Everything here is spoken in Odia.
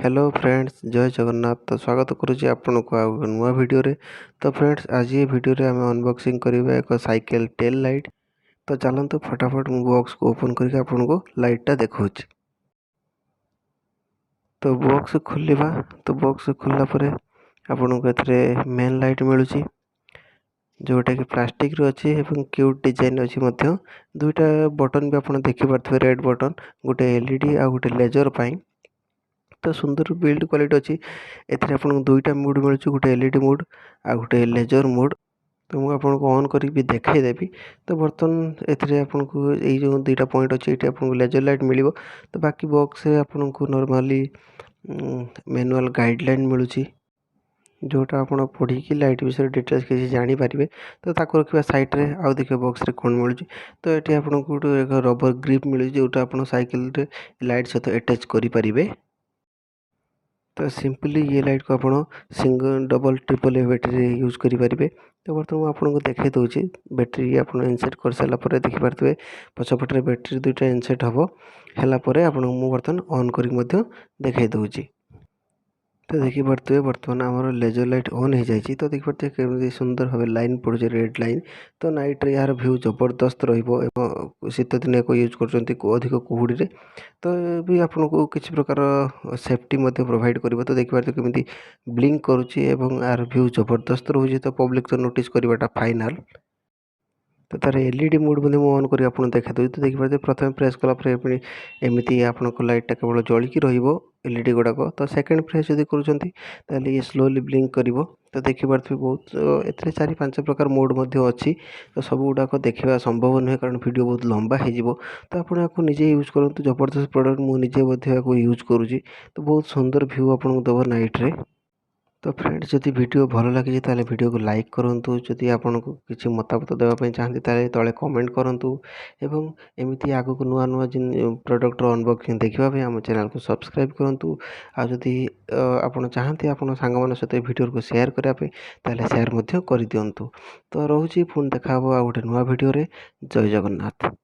ହ୍ୟାଲୋ ଫ୍ରେଣ୍ଡସ୍, ଜୟ ଜଗନ୍ନାଥ। ତ ସ୍ୱାଗତ କରୁଛି ଆପଣଙ୍କୁ ଆଉ ଏକ ନୂଆ ଭିଡ଼ିଓରେ। ତ ଫ୍ରେଣ୍ଡସ୍, ଆଜି ଏ ଭିଡ଼ିଓରେ ଆମେ ଅନବକ୍ସିଂ କରିବା ଏକ ସାଇକେଲ ଟେଲ୍ ଲାଇଟ୍। ତ ଚାଲନ୍ତୁ, ଫଟାଫଟ ମୁଁ ବକ୍ସକୁ ଓପନ୍ କରିକି ଆପଣଙ୍କୁ ଲାଇଟ୍ଟା ଦେଖାଉଛି। ତ ବକ୍ସ ଖୋଲିବା। ତ ବକ୍ସ ଖୋଲିଲା ପରେ ଆପଣଙ୍କୁ ଏଥିରେ ମେନ୍ ଲାଇଟ୍ ମିଳୁଛି, ଯେଉଁଟାକି ପ୍ଲାଷ୍ଟିକ୍ର ଅଛି ଏବଂ କ୍ୟୁଟ୍ ଡିଜାଇନ୍ ଅଛି ମଧ୍ୟ। ଦୁଇଟା ବଟନ୍ ବି ଆପଣ ଦେଖିପାରୁଥିବେ, ରେଡ଼୍ ବଟନ୍, ଗୋଟେ ଏଲଇଡି ଆଉ ଗୋଟେ ଲେଜର୍ ପାଇଁ। ତ ସୁନ୍ଦର ବିଲ୍ଡ କ୍ୱାଲିଟି ଅଛି। ଏଥିରେ ଆପଣଙ୍କୁ ଦୁଇଟା ମୋଡ଼୍ ମିଳୁଛି, ଗୋଟେ ଏଲଇଡି ମୋଡ଼୍ ଆଉ ଗୋଟେ ଲେଜର୍ ମୋଡ଼୍। ତ ମୁଁ ଆପଣଙ୍କୁ ଅନ୍ କରିକି ବି ଦେଖାଇଦେବି। ତ ବର୍ତ୍ତମାନ ଏଥିରେ ଆପଣଙ୍କୁ ଏଇ ଯେଉଁ ଦୁଇଟା ପଏଣ୍ଟ ଅଛି, ଏଇଠି ଆପଣଙ୍କୁ ଲେଜର୍ ଲାଇଟ୍ ମିଳିବ। ତ ବାକି ବକ୍ସରେ ଆପଣଙ୍କୁ ନର୍ମାଲି ମ୍ୟାନୁଆଲ୍ ଗାଇଡ଼ଲାଇନ୍ ମିଳୁଛି, ଯେଉଁଟା ଆପଣ ପଢ଼ିକି ଲାଇଟ୍ ବିଷୟରେ ଡିଟେଲ୍ସ କିଛି ଜାଣିପାରିବେ। ତ ତାକୁ ରଖିବା ସାଇଡ଼୍ରେ। ଆଉ ଦେଖିବା ବକ୍ସରେ କ'ଣ ମିଳୁଛି। ତ ଏଠି ଆପଣଙ୍କୁ ଗୋଟେ ଏକ ରବର ଗ୍ରିପ୍ ମିଳୁଛି, ଯେଉଁଟା ଆପଣ ସାଇକେଲରେ ଲାଇଟ୍ ସହିତ ଆଟାଚ୍ କରିପାରିବେ। ତ ସିମ୍ପଲି ଇଏ ଲାଇଟ୍କୁ ଆପଣ single, double, triple A battery use କରିପାରିବେ। ତ ବର୍ତ୍ତମାନ ମୁଁ ଆପଣଙ୍କୁ ଦେଖାଇ ଦେଉଛି। ବ୍ୟାଟେରୀ ଆପଣ ଇନସର୍ଟ କରିସାରିଲା ପରେ ଦେଖିପାରୁଥିବେ, ପଛପଟରେ ବ୍ୟାଟେରୀ ଦୁଇଟା ଇନସର୍ଟ ହେବ। ହେଲା ପରେ ଆପଣଙ୍କୁ ମୁଁ ବର୍ତ୍ତମାନ ଅନ୍ କରିକି ମଧ୍ୟ ଦେଖାଇ ଦେଉଛି। ତ ଦେଖିପାରୁଥିବେ, ବର୍ତ୍ତମାନ ଆମର ଲେଜର୍ ଲାଇଟ୍ ଅନ୍ ହେଇଯାଇଛି। ତ ଦେଖିପାରୁଥିବେ କେମିତି ସୁନ୍ଦର ଭାବେ ଲାଇନ୍ ପଡ଼ୁଛି, ରେଡ଼୍ ଲାଇନ୍। ତ ନାଇଟ୍ରେ ଏହାର ଭ୍ୟୁ ଜବରଦସ୍ତ ରହିବ ଏବଂ ଶୀତ ଦିନେ ଏହାକୁ ୟୁଜ୍ କରୁଛନ୍ତି ଅଧିକ କୁହୁଡ଼ିରେ, ତ ବି ଆପଣଙ୍କୁ କିଛି ପ୍ରକାର ସେଫ୍ଟି ମଧ୍ୟ ପ୍ରୋଭାଇଡ଼ କରିବ। ତ ଦେଖିପାରୁଥିବେ କେମିତି ବ୍ଲିଙ୍କ କରୁଛି ଏବଂ ଏହାର ଭ୍ୟୁ ଜବରଦସ୍ତ ରହୁଛି। ତ ପବ୍ଲିକ୍ ତ ନୋଟିସ୍ କରିବାଟା ଫାଇନାଲ୍। ତ ତା'ର ଏଲଇଡି ମୋଡ଼୍ ମଧ୍ୟ ମୁଁ ଅନ୍ କରି ଆପଣଙ୍କୁ ଦେଖାଇ ଦେଉଛି। ତ ଦେଖିପାରୁଥିବେ, ପ୍ରଥମେ ପ୍ରେସ୍ କଲା ପରେ ପୁଣି ଏମିତି ଆପଣଙ୍କ ଲାଇଟ୍ଟା କେବଳ ଜଳିକି ରହିବ, ଏଲଇଡି ଗୁଡ଼ାକ। ତ ସେକେଣ୍ଡ ପ୍ରେସ୍ ଯଦି କରୁଛନ୍ତି, ତାହେଲେ ଇଏ ସ୍ଲୋଲି ବ୍ଲିଙ୍କ କରିବ। ତ ଦେଖିପାରୁଥିବେ, ବହୁତ ଏଥିରେ ଚାରି ପାଞ୍ଚ ପ୍ରକାର ମୋଡ଼୍ ମଧ୍ୟ ଅଛି। ତ ସବୁ ଗୁଡ଼ାକ ଦେଖିବା ସମ୍ଭବ ନୁହେଁ, କାରଣ ଭିଡ଼ିଓ ବହୁତ ଲମ୍ବା ହେଇଯିବ। ତ ଆପଣ ଏହାକୁ ନିଜେ ୟୁଜ୍ କରନ୍ତୁ। ଜବରଦସ୍ତ ପ୍ରଡ଼କ୍ଟ। ମୁଁ ନିଜେ ମଧ୍ୟ ଏହାକୁ ୟୁଜ୍ କରୁଛି। ତ ବହୁତ ସୁନ୍ଦର ଭ୍ୟୁ ଆପଣଙ୍କୁ ଦେବ ନାଇଟ୍ରେ। ତ ଫ୍ରେଣ୍ଡ, ଯଦି ଭିଡ଼ିଓ ଭଲ ଲାଗିଛି, ତାହେଲେ ଭିଡ଼ିଓକୁ ଲାଇକ୍ କରନ୍ତୁ। ଯଦି ଆପଣଙ୍କୁ କିଛି ମତାମତ ଦେବା ପାଇଁ ଚାହାନ୍ତି, ତାହେଲେ ତଳେ କମେଣ୍ଟ କରନ୍ତୁ ଏବଂ ଏମିତି ଆଗକୁ ନୂଆ ନୂଆ ପ୍ରଡ଼କ୍ଟର ଅନବକ୍ସିଂ ଦେଖିବା ପାଇଁ ଆମ ଚ୍ୟାନେଲକୁ ସବସ୍କ୍ରାଇବ୍ କରନ୍ତୁ। ଆଉ ଯଦି ଆପଣ ଚାହାନ୍ତି ଆପଣ ସାଙ୍ଗମାନଙ୍କ ସହିତ ଏ ଭିଡ଼ିଓକୁ ସେୟାର କରିବା ପାଇଁ, ତାହେଲେ ସେୟାର ମଧ୍ୟ କରିଦିଅନ୍ତୁ। ତ ରହୁଛି, ପୁଣି ଦେଖା ହେବ ଆଉ ଗୋଟେ ନୂଆ ଭିଡ଼ିଓରେ। ଜୟ ଜଗନ୍ନାଥ।